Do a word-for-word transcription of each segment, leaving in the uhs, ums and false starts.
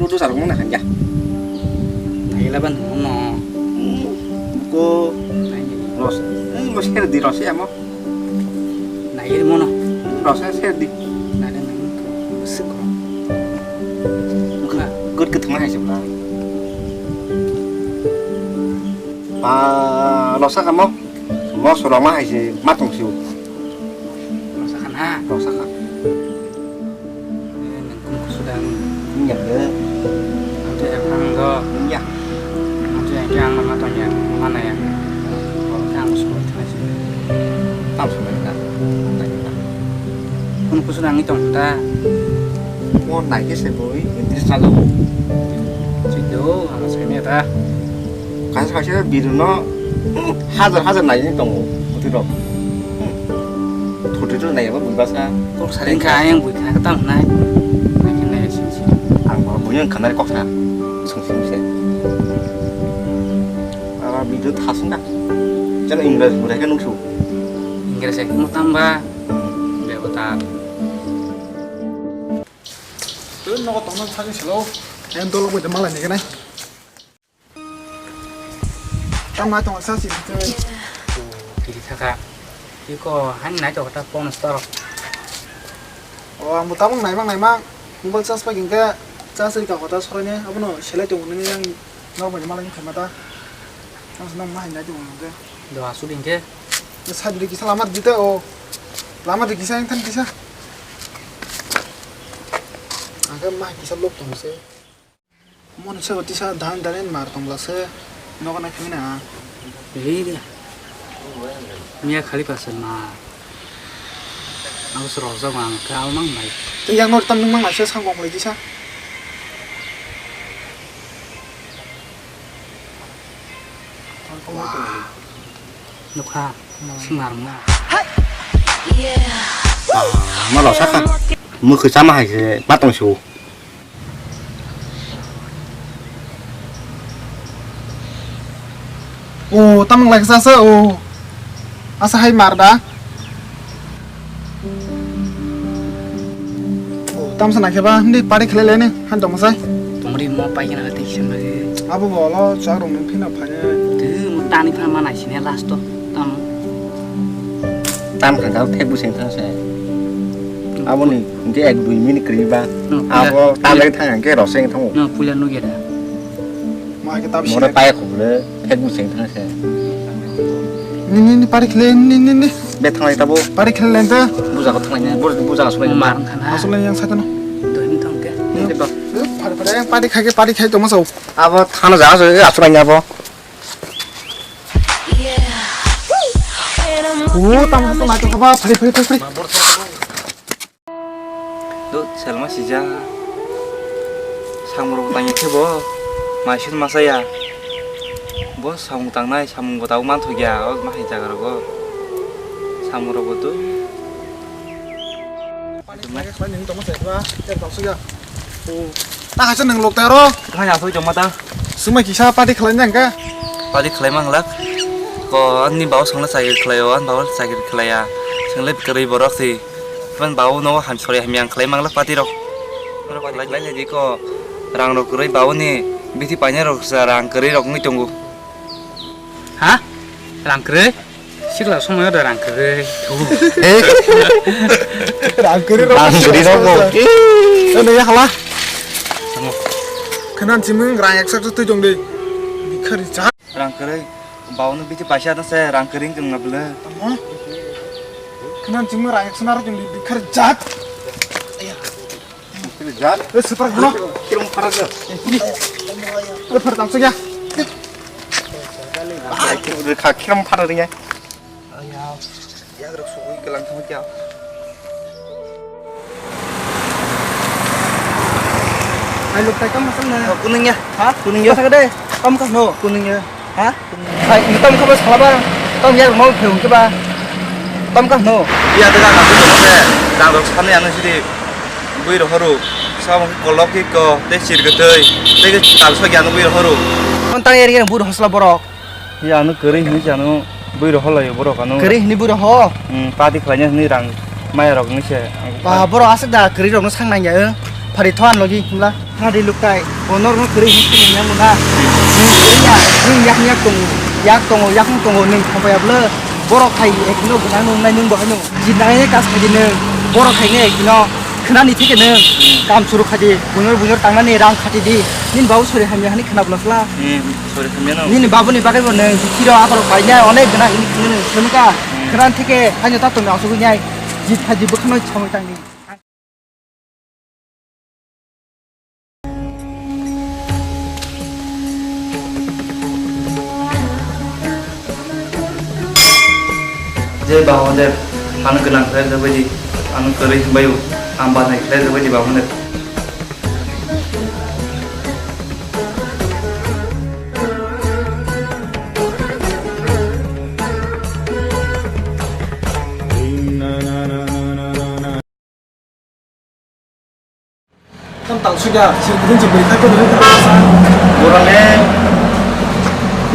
Jusa rok mona hanja. Nai laban mono. Ko Nai. Ros. Eh, ros kere di ros ya mo. Nai mono. Ros kere di. Nai nai ko. Sik ko. Ka. Good ke thang hai sebla. Pa rosa kamo. Mo soroma hai se matong siu. Rosa kan ha. Rosa kan. Nang kum kusudang. Nyak de. Nanti yang ang do. Nyak. Nanti yang yang mana tanya mana ya. Kalau yang sulit masih. Tam sulit dah. Kum kusudang itu ta. Mo nai ke se boi interest ada. Sido, ang saya ni ta. Kaisa kaisa video no hajar hajar nai ni tongo. Thoti rok. Thoti rok nai ba bui basa. Kok saling ka yang bui ka tam nai. Nai ke nai sing sing. Ang ba bui yang kanai kok sa. Sung sung se. Aba video thasung ka. Jana English bui ka nung su. English ek mo tam ba. Be bata. Tu no tong no thagi selo. Yang dolok bui malai ni kanai. Tam nai tong sa si tu. Kiri thaka. Iko han nai to ta pon star. O ang buta mong nai mang nai mang. Mobile charge pa gingke charge ri ka kota sorai ne. Abono selai tong ne yang normal malai ni khamata. Ang senang ma hai nai tong ke. Do asu ding ke. Sa diri kisa lama dite o. Lama diri kisa yang than kisa. Ang ke ma kisa lok tong se. Mon se oti sa dan dan mar tong la se. Nogo na khina. Hei dia. Mia khali pasal ma. Aku serasa mang ke al mang mai. Yang nor tam mang mai se sang kong lagi sa. Nukha, swngar wngna. Ma lo saka. Mukhu chama hai se ma tong su. O, tamung lai sa sa o. Asa hai mar da. O, tamsa na khe ba, hindi pari khlai le ni, han tong sai. Tongri mo pai kena hati kisa magi. Abo bolo chak rong ni phina phane. Tu mo tani phana mana sini last to. Tam. Tam kha gao thek buseng thang se. Abo ni hindi ek dui minute kri ba. No, abo puila, tam lagi thang ke roseng thang. No, puila no geda. Ma ke tab sini. Mora pai khule thek buseng thang se. Ni, ni, ni, pari khlai, ni, ni, ni. Be thanglai tabo. Pari khlai lenta. Buja ko thanglai, buja, buja ko sulai. Mar khana. Asuk lai yang saka no. Doi ni thong ke. Ni. Ni ba. Pari, pari, yang pari khai ke, pari khai to masau. Abo thana jaga so, asuk lai abo. Oh, tam to na to ba, pari, pari, pari, pari. Do selma sija. Samung rok tangya khe bo maising masa ya. Bo samung tangnai, samung bo tabuk manthok ya, o ma hai jaga rogo. Samung rok bo do. Pani khlai khlai nini tongma chai ba, ter tong suya. O. Ta hacha nang lok ta ro. Kha ya soi tongma ta. Sumai kisa party khlai nang ka. Party khlai mang lak. Ko ani bau songla chai khlai o, an bau chai khlai ya. Sengla kwrwi borok si. Ban bau no ham sori hamya khlai mang lak party rok. Lai lai di ko rang rok kwrwi bau ni bithi paina rok sa rang kwrwi rok wngwi tongo. Ha? Rang kwrwi? Sikla somoyo da rang kwrwi. Rang kwrwi rok. Rang kwrwi rok bo. Eno ya hala. Khana chimung rang eksak twi tong de. Bikhari cha. Rang kwrwi. Bau no bithi paisa na se rang kwrwi wng tong na bwle. Tamo? Khana chimung rang eksak na ro tong de bikhari jat. Jat. Eh, super bro. Kirum para ga. Eh, phar tang ya. Ai, kirum para ringa. Ya, ya, gerok sugui kelang thang kya. Ai, lok tai kam masang na. Kuning ya. Ha? Kuning ya. Masa gede. Kam kas no. Kuning ya. Ha? Hai, tam kha ba sala ba. Tam yak mau phe ung ba. Tam kha no. Iya, daga na tu se. Dang rok sani anu sidi. Bui rohoru. Sa mo kolok ki ko, te sir ke tei. Te ke tal so gyanu bui rohoru. Kon tang yer yer bui rohosla borok. Iya, anu kering ni janu bui roholo yo borok anu. Kering ni bui roho. Hmm, pati khlai ni rang maya rok ni se. Ba borok asik da kering rok no sang nang ya. Phari thoan logi himla. Nadi luktai, bonorno kwrwi hinwi tongmani muna. Nwng kwrwi ya, nwng yak yak tongo, yak tongo, yakung tongo, nwng thangpaiya bwle. Borok hai ekno gwnang nungnai nwng bo haino. Jit nangnai kas khaidi nwng, borok hai ne ekno khwnani thike nwng. Kam suru khaidi, bunor bunor tangnani rang khatidi. Nini babu sori hamya hani khwna bwla sla. Hmm, sori hamya no. Nini babuni bagwi bo nwng, jit kiro aborok painai, onek gwnang hini khwna nwng, khwna ka. Hmm. Khwnani thike, haino ta tongni asugwi nai. Jit khaidi bwkhano samwi tangdi. Je Bahoder, ano gwnang khlai jabaidi, ano kwrwi hinbaio, ang banai khlai jabaidi Bahoder. Tam tal suja, sir kudin sir beri khato beri khato sa. Borok le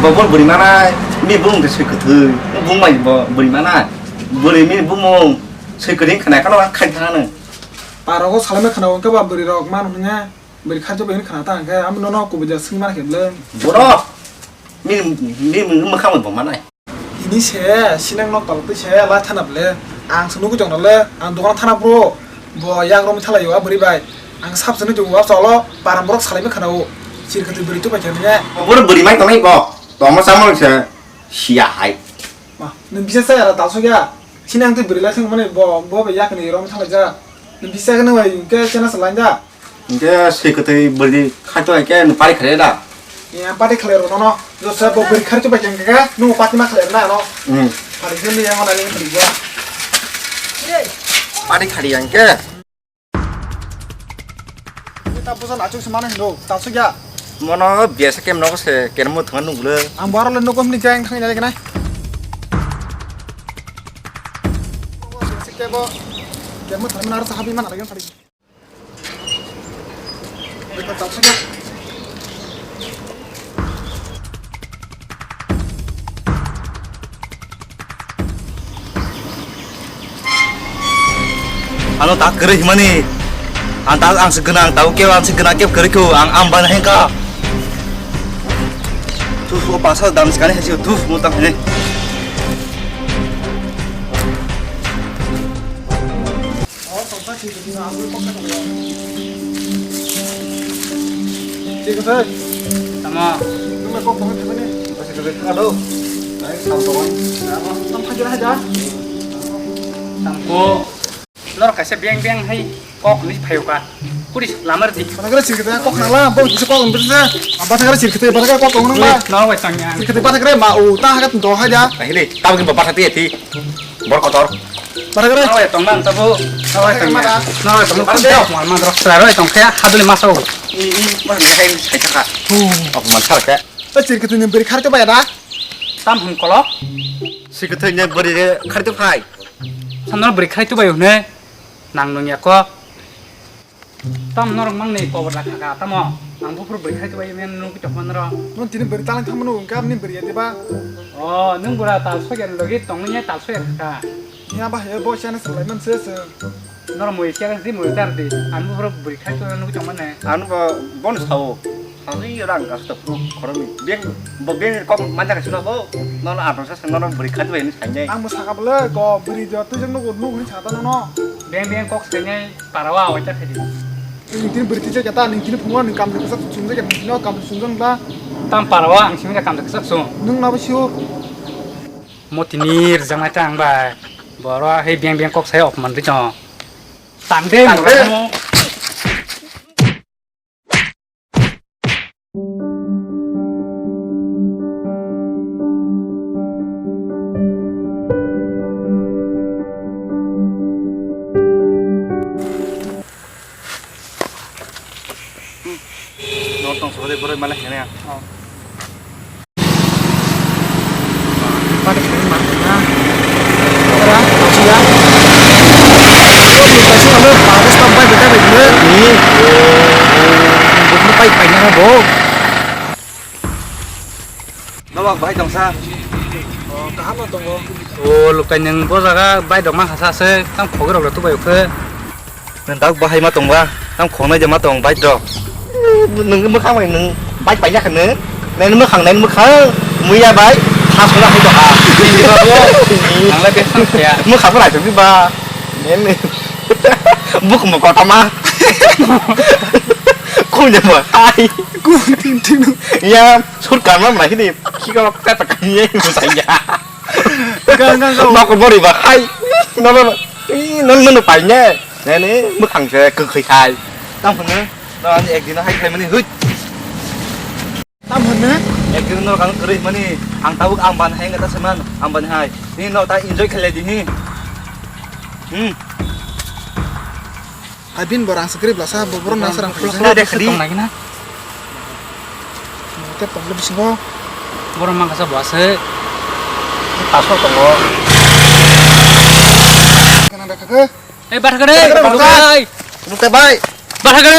bobol beri manai, mi bung de sui kwthwi, bung mai bo beri manai, beri mi bumung sui kwthwi khana kano khai thana. Parogo salame khana wngkha ba beri rok man hwnga, beri khato beri khana ta hwnkhe, am nono kubui ja swng mana khe bwle. Borok, mi, mi mwkhang bo manai. Ini se, sinang nok talo twi se, lai thana ble. Ang se nugui tong le, ang dokan thana bro. Bo yak romwi thalai o, a bwrwi bai. Ang sab se nugui tong o, cholo, param borok salai ma khana o. Chir khatwi bwrwi tubai khe nge. Bo bwrwi mai tongnai bo. Tongma chamung se, siya hai. Ma, nwng bisa sa ya, tal so ya. Sinang twi bwrwi lai thang mani bo, bo bai yak ni romwi thalai ja. Nwng bisa khe nw bai, ke chena salai da. Hingke swi kwtwi bwrwi khaito hai khe nwng pari khlai da. Iya, pari khlai rw nono. Joseph bo bwrwi kharito bai khe hingke nwng pati ma khlai rw na ano. Hmm. Pari khe nwng yang nani bwrwi ya. Pari khali yang khe. Ta pusa na chuk se mano hindo, ta suk ya. Mono biasa kem nogo se kem mo thang nung le. Ang baro le nogo hini khe ang thang ya kena. Biasa kem bo kem mo thang na sa habi mana lagi pari. Ano tak kwrwi himani. Ang tak ang se gwnang, tabo kebo ang se gwnang kebo kwrwi kho, ang ambani hengka. Tu, tu, pasa dam sekali hasil tu, mutang ini. Tamo. Tamko. Norok kaisa beng beng hai kok ni phayo ka. Kuri lamar di. Bathakre sirkite kok nala, bo kisa kok nang bisa. Bathakre sirkite, bathakre kok nang ba. Norok bai tangya. Sirkite bathakre ma u ta hagat do haja. Ahile, tabo ki bathakre ti. Bor kotor. Baragara. Nawai tong man tabo. Nawai tong man. Nawai tong man. Tong man rok sra roi tong khe haduli masao. I, i, ma ne hai sai thaka. Hu. Apman sar khe. Ta chirkiti ni beri kharto bai da. Tam hum kolo. Sikithoi ne beri kharto phai. Samno beri kharto bai hune. Nang nung ya ko. Tam norok mang ni kobor da kha ka, tamo? Ang buphuru bwrwi khai tubai men nugwi tongma norok. Nung tini bwrwi talang thangmano hwnkhe aboni bwrwi ya diba? O, nung bura tal soiya logi tongwi ya tal soiya kha ka. Ya ba he bo chana salai man se se. Norok mui kya di mui tar di. Ang buphuru bwrwi khai tubai nugwi tongma ne. Ano bo bon sao. Sani rang gas to pro khoroni. Beng bo beng kok manja ka sino bo. Nono atro sa sino bwrwi khai tubai ni sai nai. Ang bo saka bole ko bwrwi jo twi jang nugo nugwi sata nono. Beng beng kok sai nai. Parawa awai ta khaidi. Ningtini bwrwi twi jagya ta, ningtini phungo nung kamri kwchak chumjakya, ningtini o kamri chumjak ta. Tam parawa ang simi kamri kwchak chum. Nung nabo sio. Mo tini rwjaknai ta ang bai. Boro hai beng beng kok sai opman ri tong. Tang de. Tang de. Nor tong sokode boroi mala hene. Pati kari ma na. Ora, achiya. Kasi alo, bagus tampai beta beta. Ni. Bukan pai pai na bo. Nobak bahai tongsa. O, kaham no tongo. O, lukai nang bo jaga bai dong ma hasa se, tam khogwi rok le tubai khe. Nang dak bahai ma tongba, tam khongnai de ma tong bai rok. Nung mwkhang bai nung bai pai jak nung. Nai mwkhang nai mwkhang muya bai. Thas na hai doha. Ang lai besa saya. Mwkhang bai tung ba. Nen. Buk mo kota ma. Kunya mo. Ai. Ku ting ting. Ya, sur karma ma hini. Kiko kata kanya musaya. Gang, gang, gang. Nokol bori ba hai. No, no, no. Ih, no, no, no, pai ne. Ne, ne, mwkhang se kwkhwi khai. Tam hwnwi. No, ani ekdin hai khai mani hut. Tam hwnwi. Ekdin no kang kwrwi mani. Ang tabuk ang ban hai ngata seman. Ang ban hai. Ni no ta enjoy khlai di hi. Hmm. Hai bin borang se kwrwi blasa, bo borok nasa rang Borok khulsa. Sila de khadi. Tong lagi na. Tep tong le bisingo. Borok mang kasa bo ase. Pasok tongo. Kana da khake? Eh, bar khade. Bar khade. Bar khade. Bar khade.